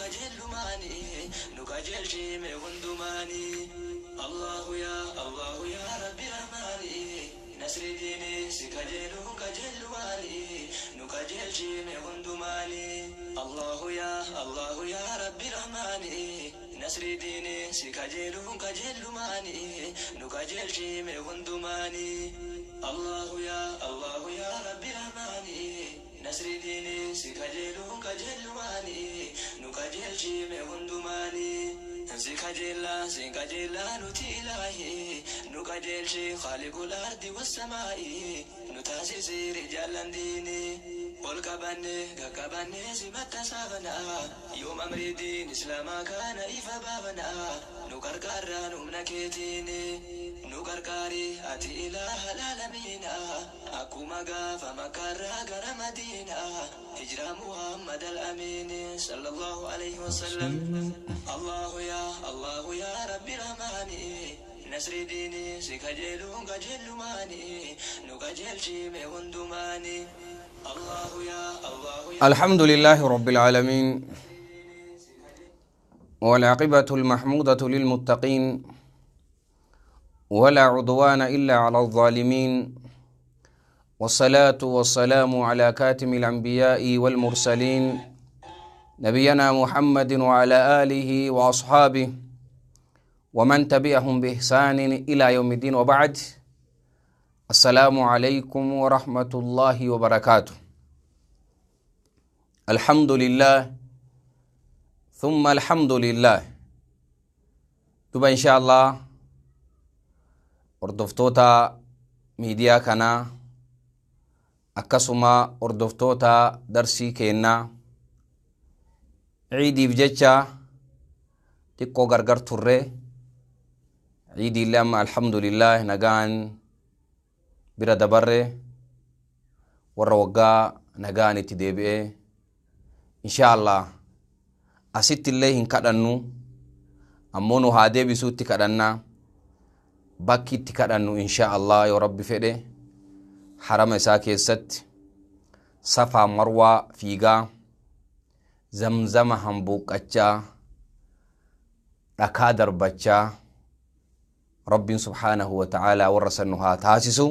Qajeellumaani nu qajeelchime hundumaani. Allahu ya Allahu ya Rabbi Rahmaani, nasri diini si qajeeluun qajeellumaani nu qajeelchime hundumaani. Allahu ya Allahu ya Rabbi Rahmaani, nasri diini si qajeeluun qajeellumaani nu qajeelchime hundumaani. Allahu ya Allahu ya Rabbi Rahmaani, nasri diini si qajeeluun qajeellumaani nu qajeelchime hundumaani. Si qajeella, si qajeella nuti ilaahi, nu qajeelchi khaaliqul ardi wassamaa'i, nu taasisi rijaalan diini. Ol qabanne qaqqabanne si mattasaafana, yoom amri diin islaamaa kana ifa baafana. Nu qarqaarraan humna keetiini, nu qarqaari ati ilaaha laalamiina, akkuma gaafa makkaarraa gara madiinaa hijraa Muhammad al-Amiini sallallahu alayhi wasallam. Allahu ya Allahu ya Rabbi Rahmaani, nasri diini si qajeeluun qajeellumaani nu qajeelchime hundumaani. Allahu ya Allahu ya الحمد لله رب العالمين، والعاقبة المحمودة للمتقين، ولا عدوان إلا على الظالمين، والصلاة والسلام على كاتم الأنبياء والمرسلين، نبينا محمد وعلى آله وأصحابه ومن تبعهم بإحسان إلى يوم الدين، وبعد. السلام عليكم ورحمة الله وبركاته. الحمد لله ثم الحمد لله. Duba إن شاء الله hordoftoota miidiyaa kanaa, akkasuma hordoftoota darsii kennaa, ciidiif jecha xiqqoo gargar turre. Ciidiillee amma alhamdulillah nagaan bira dabarre. Warra waggaa nagaan itti deebi'ee insha Allah asitti illee hin kadhannu, ammoo nu haa deebisuutti kadhannaa. Bakki itti kadhannu insha Allah yoo Rabbi fedhe harama isaa keessatti Safaa Marwaa fiigaa, Zamzama hambuuqqachaa, dhakaa darbachaa, Rabbiin subhaanahu wa ta'aalaa warra san nu haa taasisu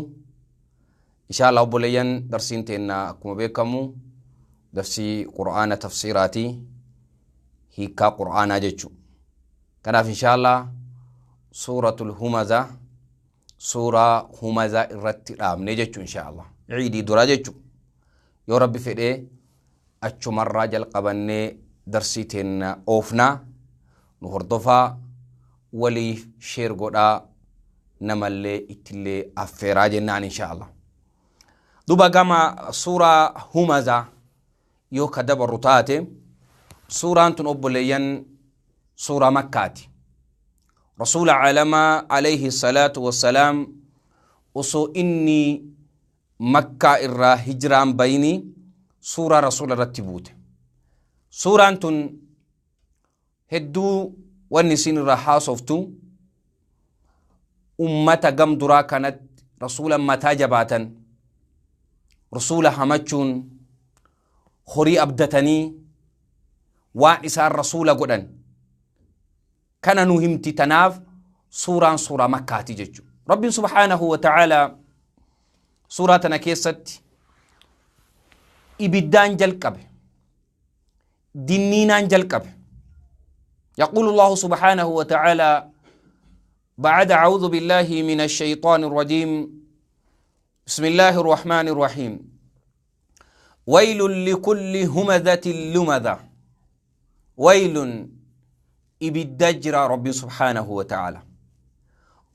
insha Allah. Obboleeyyan, darsiin teenna akkuma beekamu darsii Qur'aana tafsiiraati, hiikkaa Qur'aanaa jechu. Kanaaf insha Allah Suuratul Humaza, suuraa Humaza irratti dhaabne jechu insha Allah. Ciidii dura jechu yoo Rabbi fedhee achumarraa jalqabannee darsii teenna oofnaa. Nu hordofaa, waliif share godhaa, namallee ittillee affeeraa jennaan insha Allah. Duba gama suuraa Humaza yoo ka dabarru taate, suuraan tun obboleeyyan suuraa Makkaati. Rasuula caalamaa alayhi salaatu wassalaam osoo inni Makkaa irraa hijiraan bayini suuraa rasuula irratti buute. Suuraan tun hedduu wanni isin irraa haasoftu ummata gam duraa kanatti rasuula mataa jabaatan, rasuula hamachuun, horii abdatanii waan isaan rasuula godhan kana nu himti. Tanaaf suuraan suuraa Makkaati jechuudha. Rabbiin subhaanahu wa ta'aalaa suuraa tana keessatti ibiddaan jalqabe, dinniinaan jalqabe. يقول الله سبحانه وتعالى بعد أعوذ بالله من الشيطان الرجيم، بسم الله الرحمن الرحيم، ويل لكل همزة لمزة. ويل ibidda jira. Rabbi subhaanahu wa ta'ala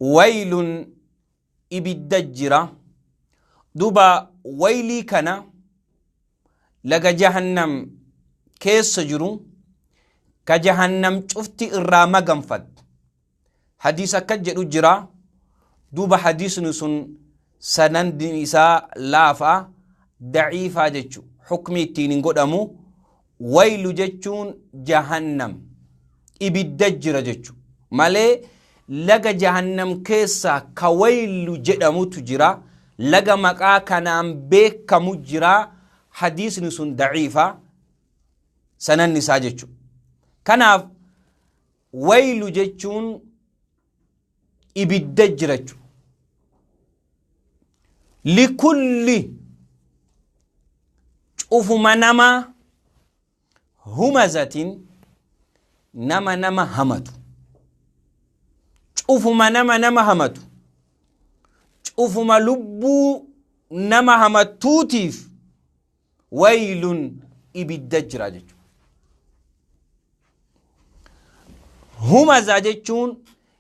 ويل ibidda jira. Duba waylii kana laga Jahannam keessa jiru ka Jahannam cufti irraa maganfattu hadiis akka jedhu jira. Duuba hadiisni sun sanadni isaa laafaa, daciifaa jechu, hukmi ittiin hin godhamu. Waylu jechuun Jahannam ibidda jira jechu malee laga Jahannam keessaa ka Waylu jedhamutu jira, laga maqaa kanaan beekamu jira. Hadiisni sun daciifa sananni isaa jechu. Kanaaf waylu jechuun ibidda jira jechuudha. Likulli cufuma namaa humazatin nama nama hamatu cufuma nama nama hamatu cufuma lubbuu nama hamattuutiif waylun ibidda jira jechuudha. Humaza jechuun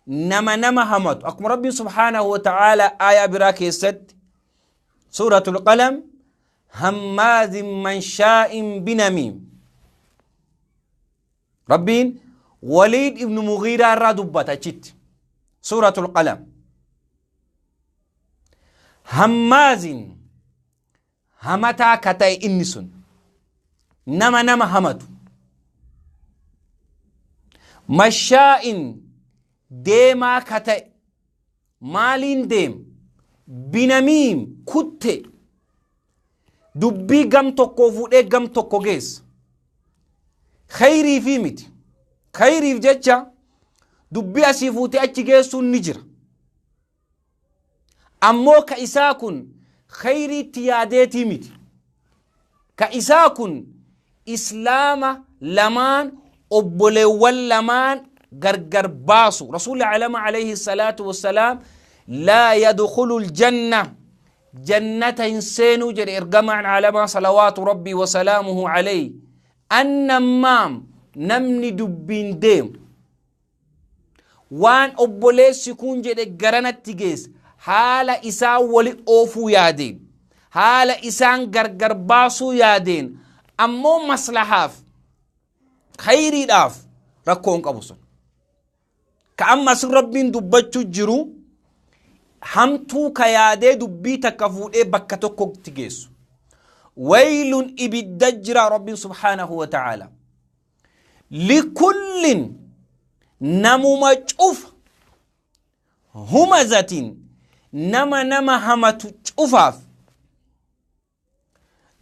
nama nama hamatu akkuma Rabbiin subhaanahu wa ta'aala aayaa biraa keessatti suuratul qalam hammaazin manshaa'in binamiim Rabbiin Waliid ibnu Mughiiraa irraa dubbata achitti suuratul qalam hammaazin hamataa ka ta'e inni sun nama nama hamatu mashaa'in deemaa ka ta'e maaliin deema binamiim kutte dubbii gam tokkoo fuudhee gam tokko geessa khayriifii miti khayriif jecha dubbii asii fuutee achi geessuun ni jira ammoo ka isaa kun khayriitti yaadeetii miti ka isaa kun islaama lamaan obboleewwan lamaan gargar baasu rasuulli alama alayhi salaatu wassalaam laa yadkhulu ljanna jannata hin seenuu jedhe ergamaan alamaa salawaatu rabbii wasalaamuhu alayhi annammaam namni dubbiin deemu waan obboleessi kun jedhe garanatti geessa haala isaan wali oofuu yaadeen haala isaan gargar baasuu yaadeen ammoo maslahaaf khayriidhaaf rakkoo hin qabu sun ka amma asin rabbiin dubbachuu jiru hamtuu ka yaadee dubbii takka fuudhee bakka tokkotti geessu waylun ibidda jira rabbiin subhaanahu wa ta'aala likullin namuma cufa humazatin nama nama hamatu cufaaf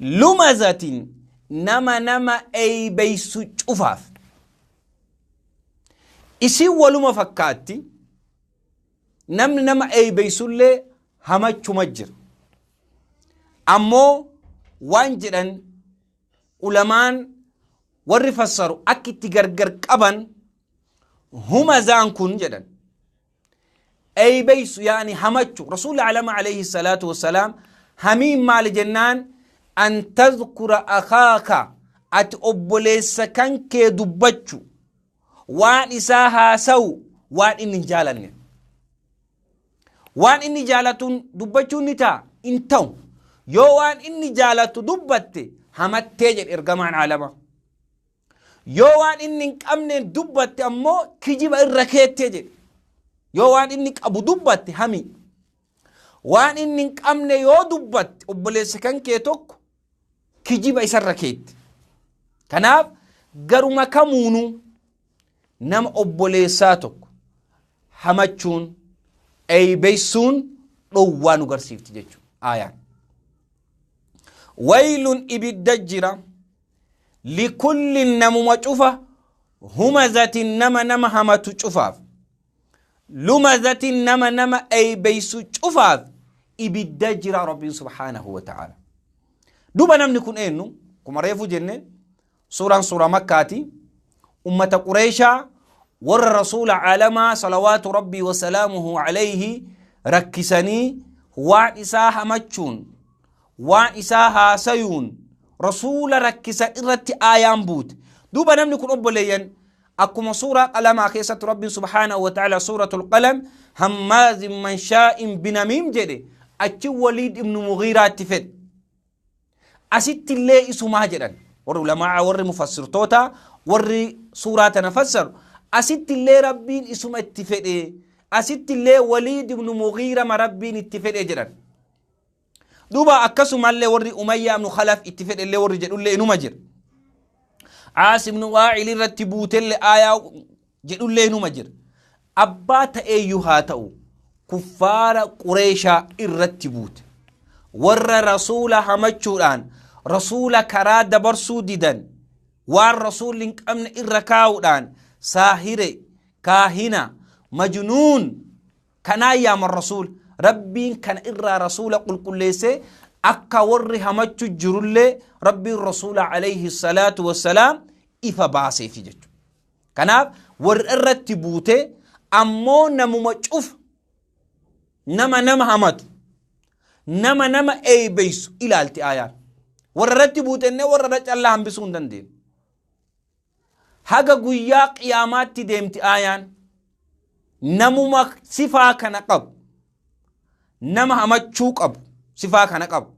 lumazatin nama nama eeybeysu cufaaf isin waluma fakkaatti namni nama eeybeysullee hamachuma jira ammoo waan jedhan ulamaan warri fassaru akka itti gargar qaban humazaan kun jedhan eeybeysu yaani hamachu rasuulli alama alayhi salaatu wassalaam hamiin maali jennaan an tadhkura akaaka ati obboleessa kan kee dubbachu waan isaa haasawu waan inni hin jaalanne Waan inni jaalatuun dubbachuun ni ta'a? Hin ta'u. Yoo waan inni jaalatu dubbatte hamattee jedhe ergamaan aalamaa. Yoo waan inni hin qabneen dubbatte ammoo kijiba irra keettee jedhe. Yoo waan inni qabu dubbatte hami. Waan inni hin qabne yoo dubbatte obboleessa kan kee tokko kijiba isarra keette. Kanaaf garuma kamuunuu nama obboleessaa tokko hamachuun eeybeysuun dhowwaa nu garsiifti jechuudha aayaan. Waylun ibidda jira likullin namuma cufa humazatin nama nama hamatu cufaaf lumazatin nama nama eeybeysu cufaaf ibidda jira rabbiin subhaanahu wa ta'ala. Duba namni kun eenyu? Kuma reefu jenne Suuraan suuraa Makkaati. Ummata Qureeshaa warra Rasuula caalamaa salawaatu Rabbii wasalaamuhu alayhi rakkisanii waan isaa hamachuun waan isaa haasayuun Rasuula rakkisan irratti aayaan buute. Duuba namni kun obboleeyyan akkuma suuraa qalamaa keessatti Rabbiin subhaanahu wa ta'ala suuratul qalam hammaazin manshaa'in binamiim jedhe achi Waliid ibnu Mughiiraatti fedhe. Asitti illee isumaa jedhan warri ulamaa'aa warri mufassirtoota warri suuraa tana fassaru asitti illee rabbiin isuma itti fedhe asitti illee waliid ibnu mughiirama rabbiin itti fedhe jedhan. Duuba akkasumallee warri umayyaa ibnu khalaf itti fedhe illee warri jedhullee inuma jira. Aas ibnu waa'il irratti buutellee aayaa jedhullee inuma jira. Abbaa ta'eeyyuu haa ta'u kuffaara Qureeshaa irratti buute. Warra rasuula hamachuudhaan rasuula karaa dabarsuu didan Waan rasuulli hin qabne irra kaa'uudhaan saahire, kaahina, majnuun kanaan yaaman rasuula. Rabbiin kana irraa rasuula qulqulleessee akka warri hamachu jirullee Rabbiin rasuula alayhi salaatu wassalaam ifa baaseefi jechuudha. Kanaaf warri irratti buutee ammoo namuma cufa nama nama hamatu, nama nama eeybeysu ilaalti aayaan. Warra irratti buutennee warra irra callaa hambisuu hin dandeenyu. Haga guyyaa qiyaamaatti deemti aayaan. Namuma sifaa kana qabu, nama hamachuu qabu, sifaa kana qabu,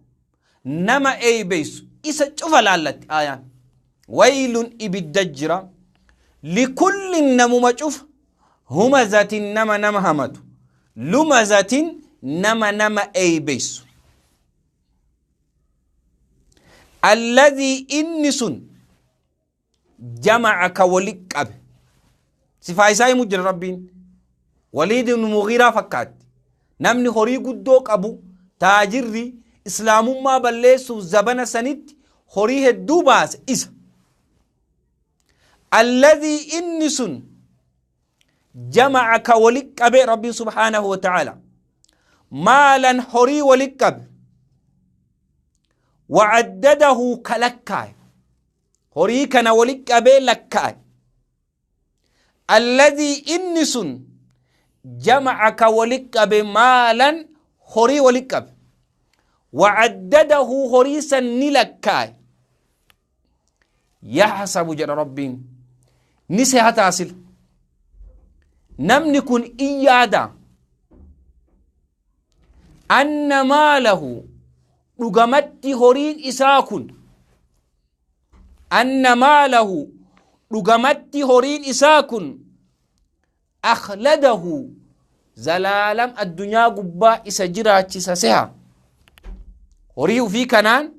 nama eeybeysu isa cufa laallatti aayaan. Waylun ibidda jira. Likullin namuma cufa humazatin nama nama hamatu, lumazatin nama nama eeybeysu. Alladhii inni sun jama'a ka wali qabe. Sifaa isaa himu jira Rabbiin. Waliid ibn Mughiiraa fakkaatti. Namni horii guddoo qabu, taajirri islaamummaa balleessuuf zabana sanitti horii hedduu baase isa. Alladhii inni sun jama'a ka wali qabe Rabbiin subhaanahu wa ta'ala. Maalan horii wali qabe. Wa'addadahu ka lakkaaye. Horii kana wali qabee lakkaaye. Alladhii inni sun jama'a ka wali qabe maalan horii wali qabe. Wa'addadahu horii san ni lakkaaye. Yaxsabu jedha Rabbiin ni sehataa sila. Namni kun in yaada anna maalahu dhugamatti horiin isaa kun, anna maalahu dhugamatti horiin isaa kun akhladahu zalaalam addunyaa gubbaa isa jiraachisa seha. Horii ufii kanaan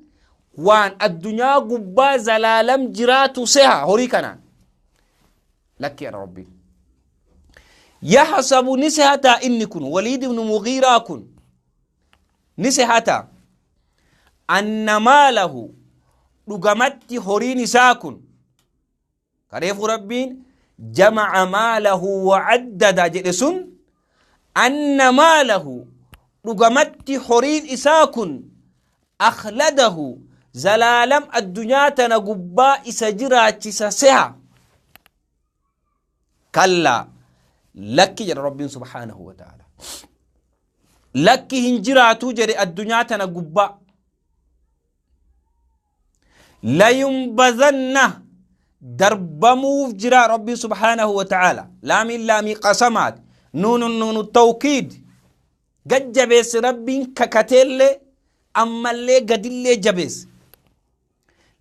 waan addunyaa gubbaa zalaalam jiraatu seha horii kanaan. Lakki jedha Rabbiin. Yahsabu ni sehataa inni kun Waliid ibn Mughiiraa kun ni sehataa anna maalahu dhugamatti horiin isaa kun kareefu Rabbiin jama'a maalahu wa'addada jedhe sun, anna maalahu dhugamatti horiin isaa kun akhladahu zalaalam addunyaa tana gubbaa isa jiraachisa seha. Kallaa, lakki jedha Rabbiin subhaanahu wa ta'ala. Lakki, hin jiraatuu jedhe addunyaa tana gubbaa. Layunbazanna darbamuuf jira Rabbiin subhaanahu wa ta'ala. Laamiin laamii qasamaati, nuunun nuunu tawkiid. Gad jabeesse Rabbiin kakateellee ammallee gadillee jabeesse.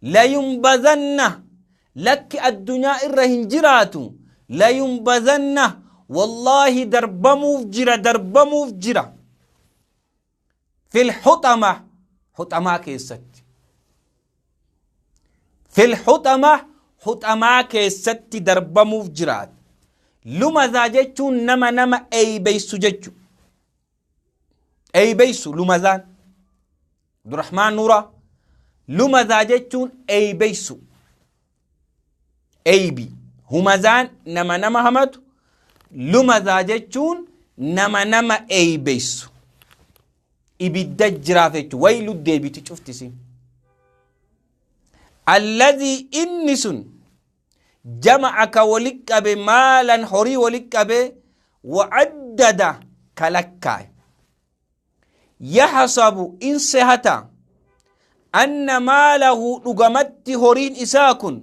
Layunbazanna lakki addunyaa irra hin jiraatu. Layunbazanna wallaahi darbamuuf jira, darbamuuf jira. Fil huxama huxamaa keessatti, fil huxama huxamaa keessatti darbamuuf jiraata. Lumazaa jechuun nama nama eeybeysu jechu, eeybeysu lumazaan. Abdurrahmaan Nuuraa, lumazaa jechuun eeybeysu, eeybi. Humazaan nama nama hamatu, lumazaa jechuun nama nama eeybeysu. Ibidda jiraaf jechu waylu deebiti cuftisi. Alladhii inni sun jama'a ka wali qabe maalan horii wali qabe wa'addada ka lakkaaye. Yahasabu in sehata anna maalahu dhugamatti horiin isaa kun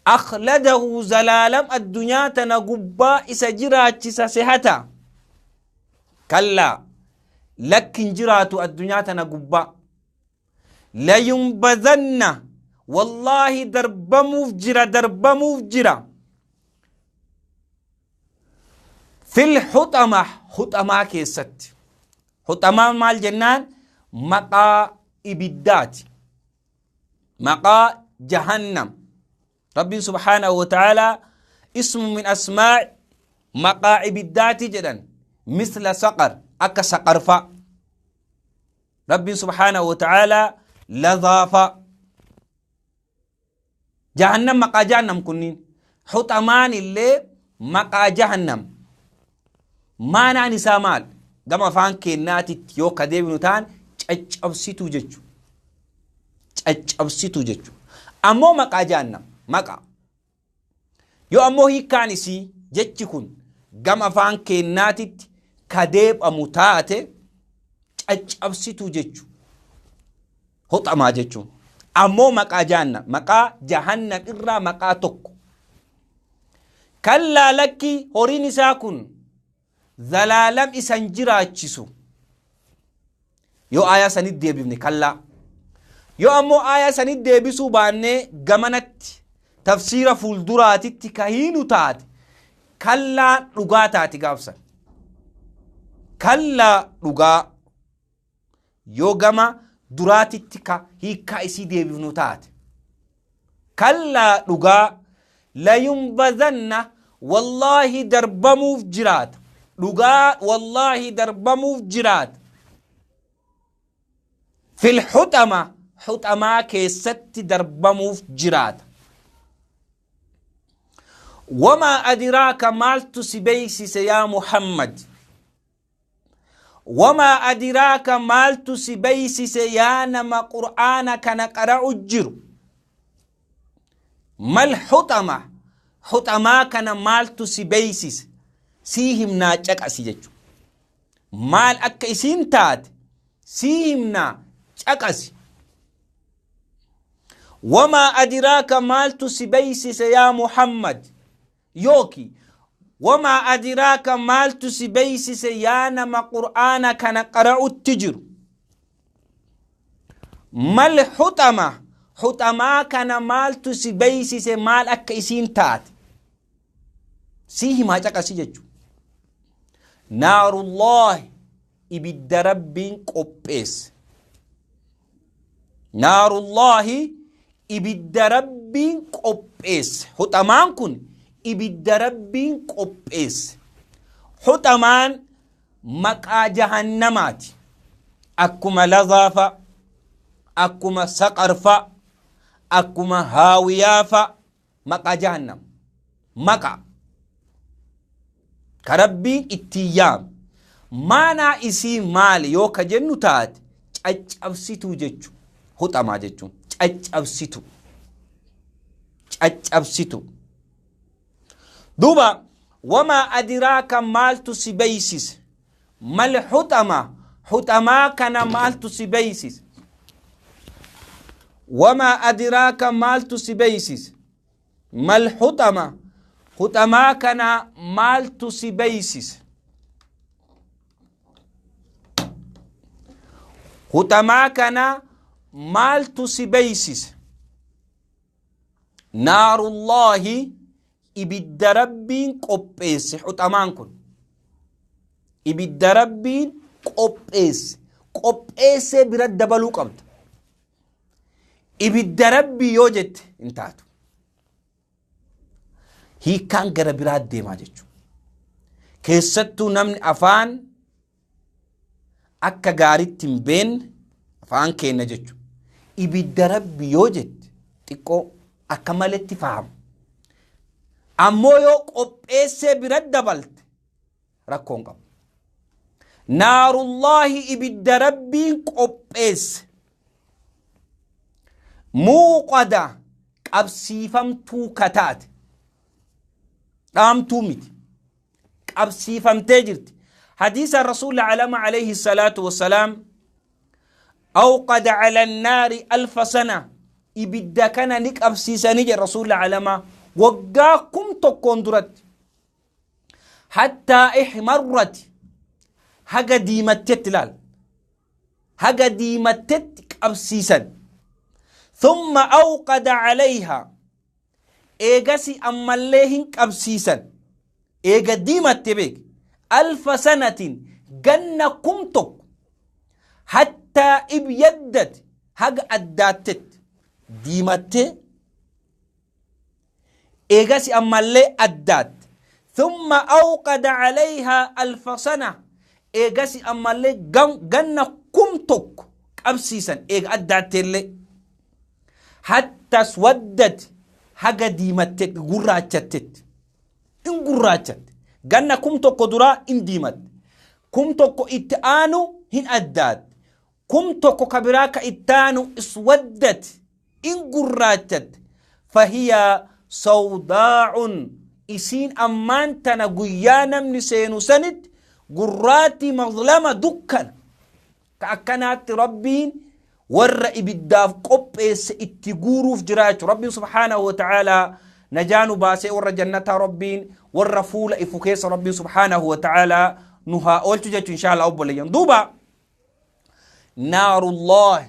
akhladahu zalaalam addunyaa tana gubbaa isa jiraachisa sehata. Kallaa, lakki, hin jiraatu addunyaa tana gubbaa. Layunbazanna wallaahi darbamuuf jira, darbamuuf jira. Fil huxama huxamaa keessatti. Huxamaa maal jennaan? Maqaa ibiddaati, maqaa jahannam. Rabbiin subhaanahu wa ta'aalaa ismu min asmaa maqaa ibiddaati jedhan, misla saqar, akka saqarfa. Rabbiin subhaanahu wa ta'aalaa ladhaafa. Jahannam maqaa jahannam kunniin. Huxamaan illee maqaa jahannam. Maanaan isaa maal? Gama afaan keennaatitti yoo ka deebinu ta'an caccabsituu jechu. Caccabsituu jechu. Ammoo maqaa jahannam maqaa. Yoo ammoo hiikkaan isii jechi kun gama afaan keennaatitti ka deebamu taate caccabsituu jechu. Huxamaa jechuun. Ammoo maqaa jahannam maqaa jahannam irraa maqaa tokko. Kallaa lakki horiin isaa kun zalaalam isan jiraachisu. Yoo aayaa sanit deebifne kallaa. Yoo ammoo aayaa sanit deebisuu baannee gamanatti tafsiira fuulduraatitti ka hiinu taate kallaa dhugaa taati gaafsan. Kallaa dhugaa yoo gama duraatitti ka hiikkaa isii deebifnu taate. Kallaa dhugaa layunbazanna wallaahi darbamuuf jiraata. Dhugaa wallaahi darbamuuf jiraata. Fil huxama huxamaa keessatti darbamuuf jiraata. Wamaa adiraaka maaltu si beeksise yaa Muhammad? Wamaa adiraaka maaltu si beeksise yaa nama qur'aana kana qara'u jiru? Mal huxama huxamaa kana maaltu si beeksise? Sii himnaa caqasi jechuudha. Maal akka isiin taate sii himnaa caqasi. Wamaa adiraaka maaltu si beeksise yaa Muhammad? Yooki wamaa adiraaka maaltu si beeksise yaa nama qur'aana kana qara'utti jiru? Mal huxama huxamaa kana maaltu si beeksise maal akka isiin taate? Sii himaa caqasi jechuudha. Naarullaahi ibidda rabbiin qopheesse. Naarullaahi ibidda rabbiin qopheesse. Huxamaan kun ibidda rabbiin qopheesse. Huxamaan maqaa jahannamaati. Akkuma lazaafa, akkuma saqarfa, akkuma haawiyaafa maqaa jahannam. Maqaa. Ka rabbiin ittiin yaame. Maanaa isii maali yoo ka jennu taate caccabsituu jechu. Huxamaa jechuun caccabsitu. Caccabsitu. Duuba wamaa adiraaka maaltu si beeysise? Mal huxama huxamaa kana maaltu si beeysise? Wamaa adiraaka maaltu si beeysise? Mal huxama huxamaa kana maaltu si beeysise? Huxamaa kana maaltu si beeysise? Naarullaahi ibidda rabbiin qopheesse huxamaan kun. Ibidda rabbiin qopheesse. Qopheessee bira dabaluu qabda. Ibidda rabbii yoo jette hin taatu. Hiikkaan gara biraa deemaa jechuudha. Keessattuu namni afaan akka gaaritti hin beekne afaan keenna jechuudha. Ibidda rabbi yoo jette xiqqoo akka maletti fahamu. Ammoo yoo qopheessee bira dabalte rakkoo hin qabu. Naarullaahi ibidda rabbiin qopheesse. Muuqada qabsiifamtuu kataate. Dhaamtuu miti. Qabsiifamtee jirti. Hadiisa Rasuulli alama alayhi salaatu wassalaam awqada ala annaari alfa sana ibidda kana ni qabsiisanii jedhe Rasuulli alamaa waggaa 1000 duratti. Hattaa ihmarrat haga diimattetti laal. Haga diimattetti qabsiisan. Thumma awqada alayha eegasi ammallee hin qabsiisan. Eega diimatte beek. Alfa sanatin ganna 1000 hattaa ibyaddat haga addaattetti diimattee eegasi ammallee addaatte. Thumma awqada alayhaa alfa sana eegasi ammallee ganna 1000 qabsiisan eega addaatteellee. Hatta swaddat haga diimatte gurraachattetti. In gurraachatte. Ganna 1000 duraa in diimatte. 1000 itti aanu hin addaatte. 1000 ka biraa ka itti aanu iswaddat in gurraachatte. Fahiya sawdaa'un isiin ammaan tana guyyaa namni seenu sanitti gurraatti mazlama dukkana. Ka akkanaatti Rabbiin warra ibiddaaf qopheesse itti guuruuf jira jechuudha. Rabbiin subhaanahu wa ta'aalaa najaa nu baasee warra jannataa Rabbiin warra fuula ifu keessa Rabbiin subhaanahu wa ta'aalaa nu haa oolchu jechuudha inshaallah obboleeyyan. Duuba naarullahi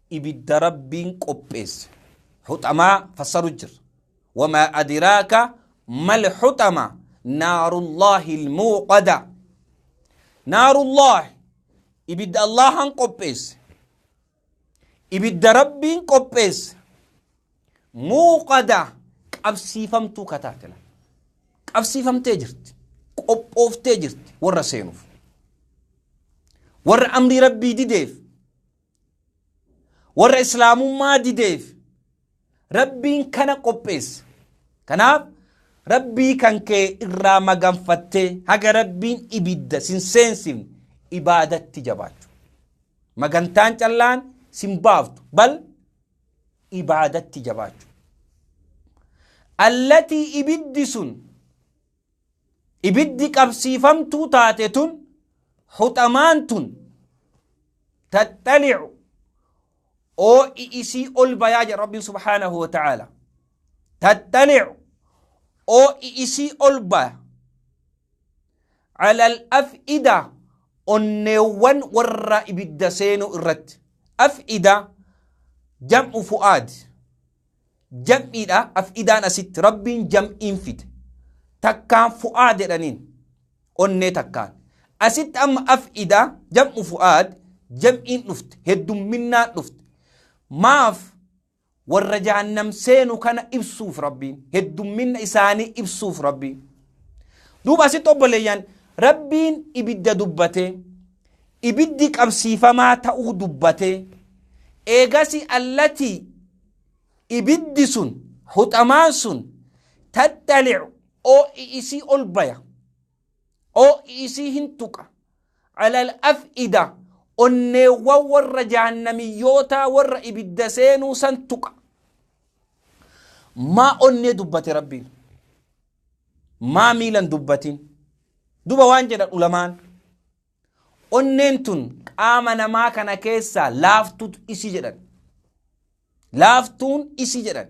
ibidda Rabbiin qopheesse huxamaa fassaru jira. Wamaa adiraaka mal huxama naarullahi ilmuuqada. Naarullahi ibidda Allahan qopheesse. Ibidda Rabbiin qopheesse. Muuqada qabsiifamtuu kataate la. Qabsiifamtee jirti. Qophooftee jirti warra seenuuf. Warra amrii Rabbii dideef. Warra Islaamummaa dideef. Rabbiin kana qopheesse. Kanaaf Rabbii kan kee irraa maganfattee haga Rabbiin ibidda sin seensifne ibaadatti jabaachu. Magantaan callaan sin baaftu bal ibaadatti jabaachu. Allatii ibiddi sun ibiddi qabsiifamtuu taate tun huxamaan tun taxxali'u oo'i isii ol bayaa jedha Rabbiin subhaanahu wa ta'aala. Taxxali'u oo'i isii ol baya. Alal af'ida onneewwan warra ibidda seenuu irratti. Af'ida jam'u fu'aad. Jam'iidha af'idaan asitti Rabbiin jam'iin fide. Takkaan fu'aad jedhaniin onnee takkaan. Asitti amma af'ida jam'u fu'aad jam'iin dhufte heddumminnaan dhufte. Maaf warra jahannam seenu kana ibsuuf Rabbiin heddumminna isaanii ibsuuf Rabbiin. Duuba asitti obboleeyyan Rabbiin ibidda dubbatee ibiddi qabsiifamaa ta'uu dubbatee eegasi allatii ibiddi sun huxamaan sun taxxali'u oo'i isii ol baya oo'i isii hin tuqa alal af'ida onneewwan warra jahannamiyyootaa warra ibidda seenuu san tuqa maa onnee dubbate Rabbiin maa miilan dubbatin duba waan jedhan ulamaan Onneen tun qaama namaa kana keessaa laaftutu isi jedhan. Laaftuun isi jedhan.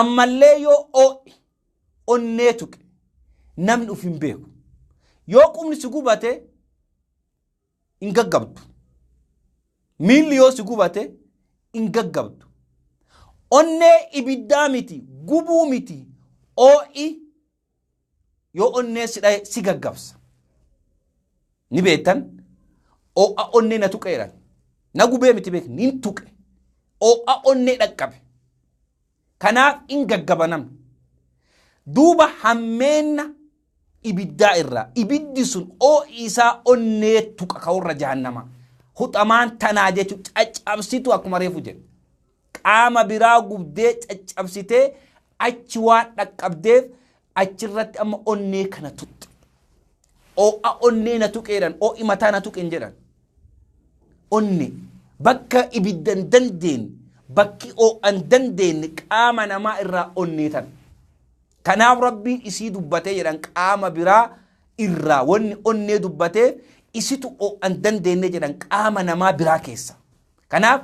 Ammallee yoo oo'i onnee tuqe namni uf hin beeku. Yoo qubni si gubate hin gaggabdu. Miilli yoo si gubate hin gaggabdu. Onnee ibiddaa miti gubuu miti oo'i yoo onnee si dhaye si gaggabsa. Ni beektan oo'a onnee na tuqeeran. Na gubee miti beek nin tuqe. Oo'a onnee dhaqqabe. Kanaaf in gaggaba namni. Duuba hammeenna ibiddaa irraa ibiddi sun oo'i isaa onnee tuqa ka warra jahannamaa. Huxamaan tanaa jechuun caccabsitu akkuma reefu jedhe. Qaama biraa gubdee caccabsitee achi waan dhaqqabdeef achirratti amma onnee kana tuqxe. Oo'a onnee na tuqeedhan, oo'i mataa na tuqe hin jedhan. Onnee bakka ibidda hin dandeenye, bakki oo'a hin dandeenye qaama namaa irraa onnee tana. Kanaaf Rabbiin isii dubbatee jedhan qaama biraa irraa wanni onnee dubbateef isitu oo'a hin dandeenye jedhan qaama namaa biraa keessa. Kanaaf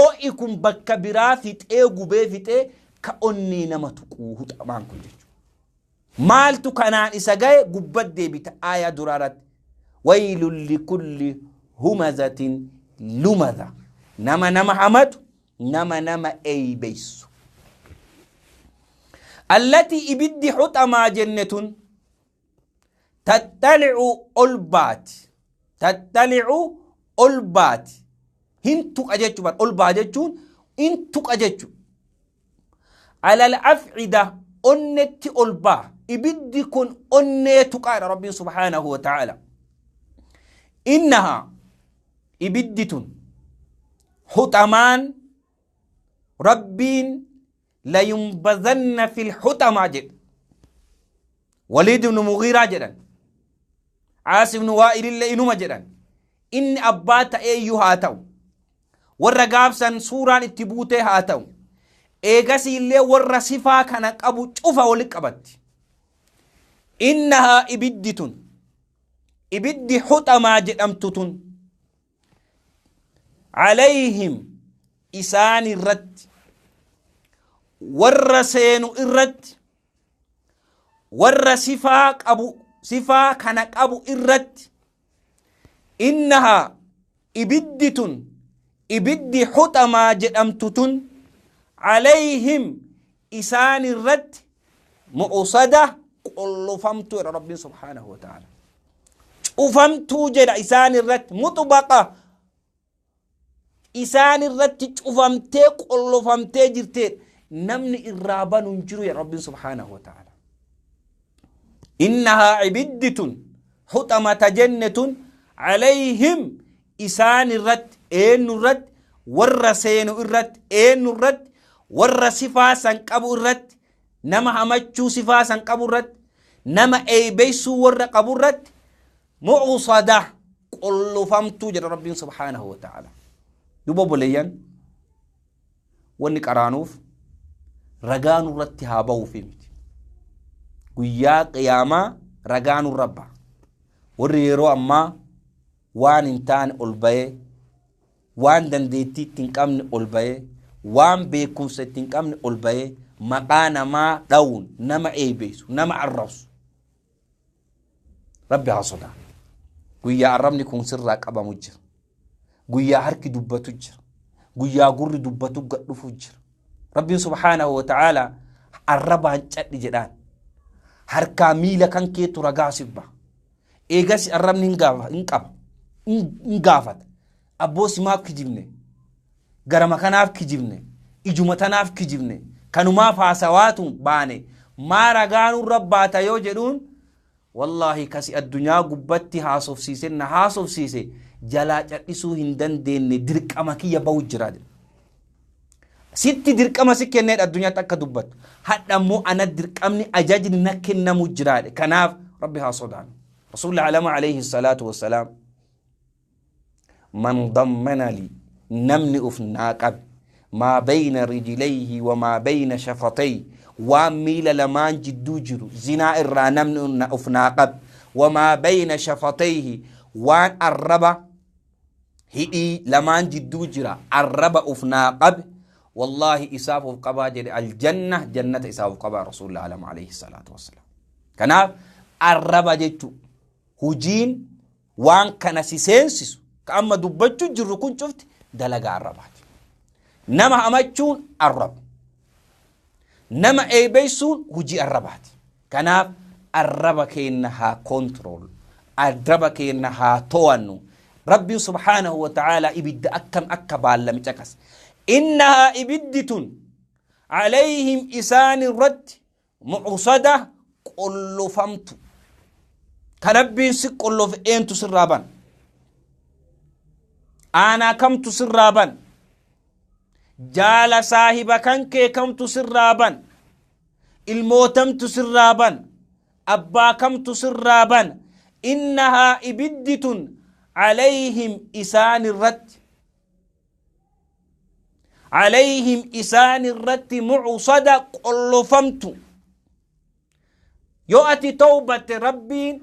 oo'i kun bakka biraa fixee gubee fixee ka onnee nama tuquu huxamaan kun jechuudha. Maaltu kanaan isa gahe gubbat deebita aayaa duraa irratti. Waylun likulli humazatin lumaza. Nama nama hamatu, nama nama eeybeysu. Allatii ibiddi huxamaa jenne tun taxxali'u ol baati taxxali'u ol baati hin tuqa jechuu bar ol baa jechuun hin tuqa jechu alal af'ida onnetti ol baa ibiddi kun onnee tuqaadha Rabbiin subhaanahu wa ta'ala innahaa ibiddi tun huxamaan Rabbiin Layunbazanna fil huxamaa jedhe. Waliid ibnu Mughiiraa jedhan. Caas ibnu Waa'ilillee inuma jedhan. Inni abbaa ta'eeyyuu haa ta'u. Warra gaafsan suuraan itti buutee haa ta'u. Eegasii illee warra sifaa kana qabu cufa walitti qabatti. Innahaa ibiddi tun. Ibiddi huxamaa jedhamtu tun. Alayhim isaan irratti warra seenu irratti warra sifaa qabu sifaa kana qabu irratti innahaa ibiddi tun ibiddi huxamaa jedhamtu tun alayhim isaan irratti mu'usada qollofamtuu jedha Rabbiin subhaanahu wa ta'ala. Cufamtuu jedha isaan irratti muxbaqa isaan irratti cufamtee qollofamtee jirteedha. Namni irraa banu hin jiru jedha Rabbiin subhaanahu wa ta'ala. Innahaa ibiddi tun huxamata jenne tun alayhim isaan irratti eenyu irratti warra seenu irratti eenyu irratti warra sifaa san qabu irratti nama hamachuu sifaa san qabu irratti nama eeybeysuu warra qabu irratti mu'usada qollofamtuu jedha Rabbiin subhaanahu wa ta'ala. Duuba obboleeyyan wanni qaraanuuf ragaa nurratti haa bahuufi miti. Guyyaa qiyaamaa ragaa nurra baha. Warri yeroo ammaa waan hin taane ol bahee waan dandeettii itti hin qabne ol bahee waan beekumsa itti hin qabne ol bahee maqaa namaa dhawuun nama eeybeysu nama arrabsu. Rabbi haa sodaa. Guyyaa arrabni kun sirraa qabamu jira. Guyyaa harki dubbatu jira. Guyyaa gurri dubbatu gad dhufu jira. Rabbiin subhaanahu wa ta'ala arrabaan cadhi jedhaan. Harkaa miila kan keetu ragaa sibba. Eegas arrabni hin gaafa hin qaba. Hin gaafata. Abboo simaaf kijibne. Garama kanaaf kijibne. Ijuma tanaaf kijibne. Kanumaaf haasawaatu baane. Maa ragaa nurra baata yoo jedhuun wallaahi kasi addunyaa gubbatti haasofsiise na haasofsiise jalaa cadhisuu hin dandeenne dirqama kiyya bahu jira jedha. Sitti dirqama si kenneedha addunyaatti akka dubbattu. Hadha immoo ana dirqamni ajajni na kennamu jiraadha. Kanaaf Rabbi haa sodaannu. Rasuulli alama alayhi salaatu wassalaam man dammana li namni uf naa qabe maa bayna rijlayhi wa maa bayna shafatayhi waan miila lamaan jidduu jiru zinaa irraa namni uf naa qabe wa maa bayna shafatayhi waan arraba hidhii lamaan jidduu jira arraba uf naa qabe wallaahi isaaf uf qabaa jedhe aljanna jannata isaaf uf qabaa rasuulli alama alayhi salaatu wassalaam. Kanaaf arraba jechuun hujiin waan kana si seensisu ka amma dubbachuu jirru kun cufti dalagaa arrabaati. Nama hamachuun arraba. Nama eebeysuun hujii arrabaati. Kanaaf arraba keenna haa control. Arraba keenna haa to'annu. Rabbiin subhaanahu wa ta'ala ibidda akkam akka baallame caqas. Innahaa ibiddi tun alayhim isaan irratti mu'usada qollofamtu. Ka Rabbiin si qollofe eentu sirraa bana? Aanaa kamtu sirraa bana? Jaala saahiba kan kee kamtu sirraa bana? Ilmootamtu sirraa bana? Abbaa kamtu sirraa bana? Innahaa ibiddi tun alayhim isaan irratti alayhim isaan irratti mu'usada qollofamtu. Yoo ati tawbatte Rabbiin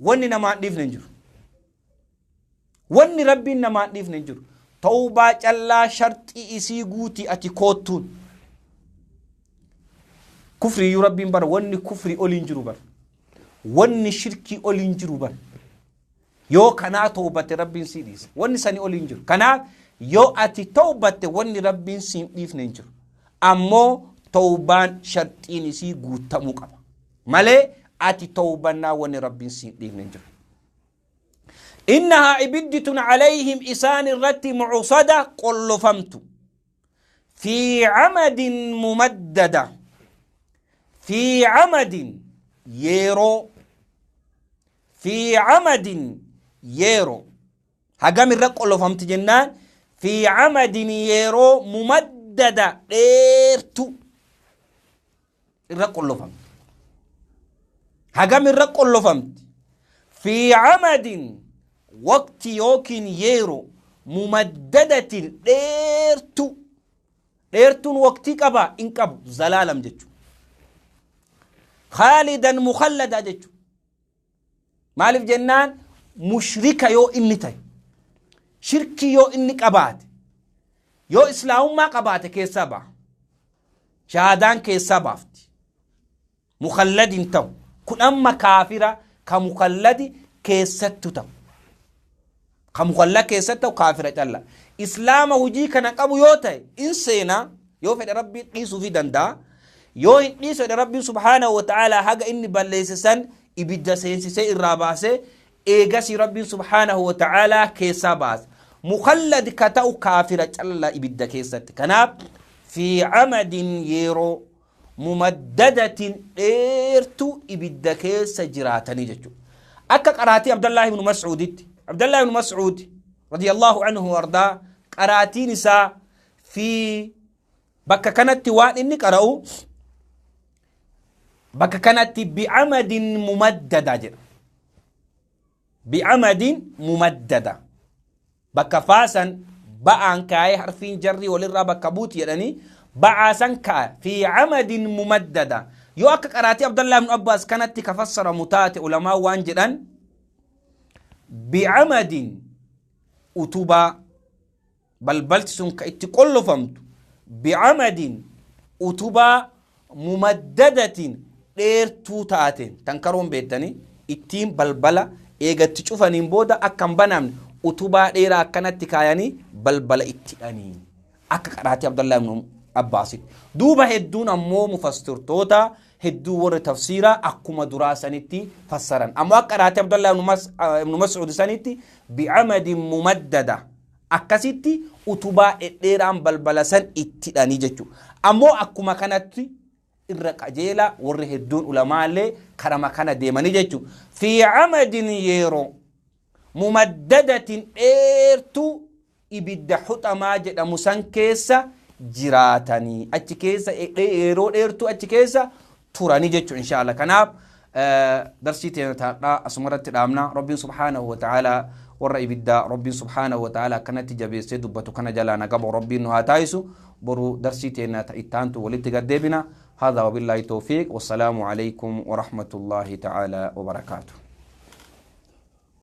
wanni namaan dhiifne hin jiru. Wanni Rabbiin namaan dhiifne hin jiru. Tawbaa callaa sharxii isii guutii ati koottuun. Kufrii iyyuu Rabbiin bara wanni kufrii olii hin jiru bara. Wanni shirkii olii hin jiru bara. Yoo kanaa tawbatte Rabbiin sii dhiisa. Wanni sanii olii hin jiru. Kanaaf yoo ati tawbatte wanni Rabbiin siin dhiifne hin jiru. Ammoo tawbaan sharxiin isii guutamuu qaba. Malee ati tawbannaa wanni Rabbiin siin dhiifne hin jiru. Innahaa ibiddi tun alayhim isaan irratti mu'usada qollofamtu. Fi camadin mumaddada. Fi camadin yeroo fi camadin yeroo hagam irra qollofamti jennaan fi camadin yeroo mumaddada dheertu. Irra qollofamti. Hagam irra qollofamti? Fi camadin, waqti yookiin yeroo, mumaddadatin, dheertu. Dheertuun waqtii qaba in qabu, zalaalam jechu, khaalidan mukhalladaa jechu. Maaliif jennaan, mushrika yoo inni ta'e, shirkii yoo inni qabaate, yoo islaamummaa qabaate keessaa ba'a, shahaadaan keessaa baafti, mukhalladin ta'u. Kun amma kaafira ka mukhalladi keessattu ta'u, ka mukhallad keessatti ta'u kaafira calla. Islaama hujii kana qabu yoo ta'e in seenaa, yoo fedhe Rabbiin dhiisuufi danda'a, yoo hin dhiisu fedhe Rabbiin subhaanahu wa ta'aalaa haga inni balleesse san ibidda seensisee irraa baasee, eegasii Rabbiin subhaanahu wa ta'aalaa keessaa baasa. Mukhallad ka ta'u kaafira calla ibidda keessatti. Kanaaf fi camadin, yeroo, mumaddadatin, dheertuu ibidda keessa jiraatanii jechuudha. Akka qaraatii Abdallaahi ibnu Mas'uuditti, Abdallaahi ibnu Mas'uud radiyallahu anhu ardaa, qaraatiin isaa fi bakka kanatti waan inni qara'u, bakka kanatti bi'amadin mumaddada jedha. Bi'amadin mumaddada. Bakka faasan ba'aan kaayee, harfiin jarrii walirraa bakka buuti jedhanii ba'aasan ka'a, fi camadin mumaddada. Yoo akka qaraatii Abdallah ibn Abbaas kanatti ka fassaramu taate, ulamaa waan jedhan, bi'amadin, utubaa balbalti sun ka itti qollofamtu, bi'amadin, utubaa, mumaddadatin, dheertuu taateen. Tan karoon beektanii ittiin balbala eegatti cufaniin booda akka hin banamne utubaa dheeraa akkanatti kaayanii balbala itti hidhanii, akka qaraatii Abdallah ibn Abbaasitti. Duuba hedduun ammoo mufassirtoota hedduu, warri tafsiiraa, akkuma duraa sanitti fassaran. Ammoo akka qaraatii Abdallah ibn Mas'uud sanitti bi'amadin mumaddada, akkasitti utubaa dhedheeraan balbala san itti hidhanii jechuudha. Ammoo akkuma kanatti irra qajeela, warri hedduun ulamaallee karama kana deemanii jechuudha. Fi camadin, yeroo, mumaddadatin, dheertuu, ibidda xuxamaa jedhamu san keessa jiraatanii, achi keessa yeroo dheertuu achi keessa turanii jechuudha, inshaalla. Kanaaf darsii teenya taadhaa asumarratti dhaabna. Rabbiin subhaanahu wa ta'aalaa warra ibiddaa Rabbiin subhaanahu wa ta'aalaa akkanatti jabeessee dubbatu kana jalaa nagabo Rabbiin nu haa taayisu. Boru darsii teenya ittaantu walitti gaddeebina. هذا وبالله التوفيق، والسلام عليكم ورحمة الله تعالى وبركاته.